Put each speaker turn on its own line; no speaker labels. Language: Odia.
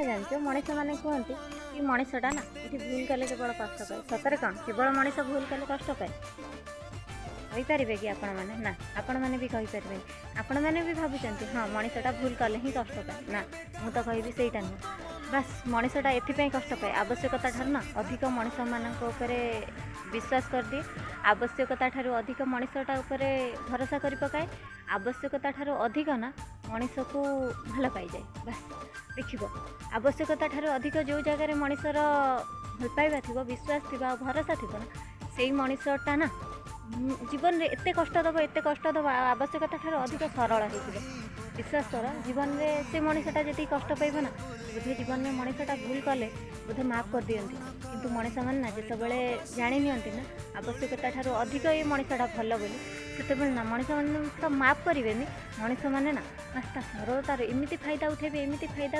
କଥା ଜାଣିଛ, ମଣିଷମାନେ କୁହନ୍ତି କି ମଣିଷଟା ନା ଏଠି ଭୁଲ କଲେ କେବଳ କଷ୍ଟ ପାଏ। ସତରେ କ'ଣ କେବଳ ମଣିଷ ଭୁଲ କଲେ କଷ୍ଟ ପାଏ? କହିପାରିବେ କି ଆପଣମାନେ? ନା, ଆପଣମାନେ ବି କହିପାରିବେନି। ଆପଣମାନେ ବି ଭାବୁଛନ୍ତି ହଁ ମଣିଷଟା ଭୁଲ କଲେ ହିଁ କଷ୍ଟ ପାଏ। ନା, ମୁଁ ତ କହିବି ସେଇଟା ନୁହେଁ। ବାସ୍ ମଣିଷଟା ଏଥିପାଇଁ କଷ୍ଟ ପାଏ, ଆବଶ୍ୟକତା ଠାରୁ ନା ଅଧିକ ମଣିଷମାନଙ୍କ ଉପରେ ବିଶ୍ୱାସ କରିଦିଏ, ଆବଶ୍ୟକତା ଠାରୁ ଅଧିକ ମଣିଷଟା ଉପରେ ଭରସା କରି ପକାଏ, ଆବଶ୍ୟକତା ଠାରୁ ଅଧିକ ନା ମଣିଷକୁ ଭଲ ପାଇଯାଏ। ବାସ୍ ଦେଖିବ, ଆବଶ୍ୟକତା ଠାରୁ ଅଧିକ ଯେଉଁ ଜାଗାରେ ମଣିଷର ଭଲ ପାଇବା ଥିବ, ବିଶ୍ୱାସ ଥିବ ଆଉ ଭରସା ଥିବ ନା, ସେଇ ମଣିଷଟା ନା ଜୀବନରେ ଏତେ କଷ୍ଟ ଦେବ, ଏତେ କଷ୍ଟ ଦେବ, ଆଉ ଆବଶ୍ୟକତା ଠାରୁ ଅଧିକ ସରଳ ହେଇଯିବ। ବିଶ୍ୱାସ କର, ଜୀବନରେ ସେ ମଣିଷଟା ଯେତିକି କଷ୍ଟ ପାଇବ ନା, ବୋଧେ ଜୀବନରେ ମଣିଷଟା ଭୁଲ କଲେ ବୋଧେ ମାଫ କରିଦିଅନ୍ତି, କିନ୍ତୁ ମଣିଷମାନେ ନା ଯେତେବେଳେ ଜାଣି ନିଅନ୍ତି ନା ଆବଶ୍ୟକତା ଠାରୁ ଅଧିକ ଏ ମଣିଷଟା ଭଲ ବୋଲି, ସେତେବେଳେ ନା ମଣିଷମାନେ ତ ମାଫ କରିବେନି। ମଣିଷମାନେ ନା ବାସ୍ ତା ସରଳତାର ଏମିତି ଫାଇଦା ଉଠେଇବେ, ଏମିତି ଫାଇଦା